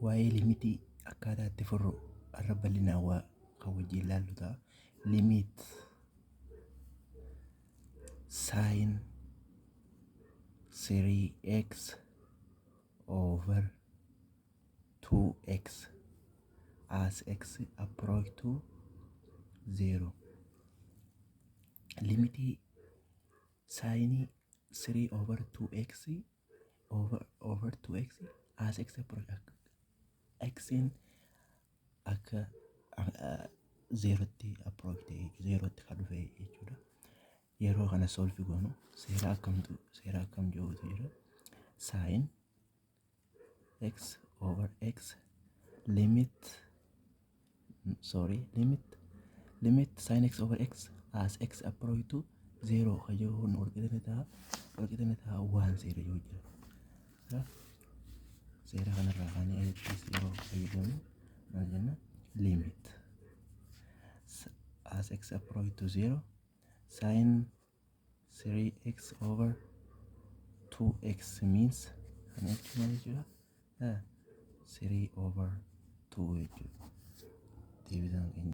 Waa'ee limitii akkaataa itti furru har'a bal'inaan waa kan wajjin ilaallu ta'a. Limit sin 3x over 2x as x approach to 0. Limitii sinii 3 over 2x over 2x as x approach, x'n akka zeerotti approach ta'e, zeerotti kan dhufe jechuudha. Yeroo kana solve goonu seera akkamtu, seera akkam jirutu jira. Sin x over x limit, sorry, limit sin x over x as x approach to 0 kan jiru kun walqixa ta'a, walqixa ta'a waan seera jiru jira. Seera kanarraa kaanee asitti yeroo fayyadamnu maal jenna? Limit as x approach to 0 sin 3x over 2x means, kana jechuun maal jechuudha? 3 over 2 jechuudha. Deebisaan keenya.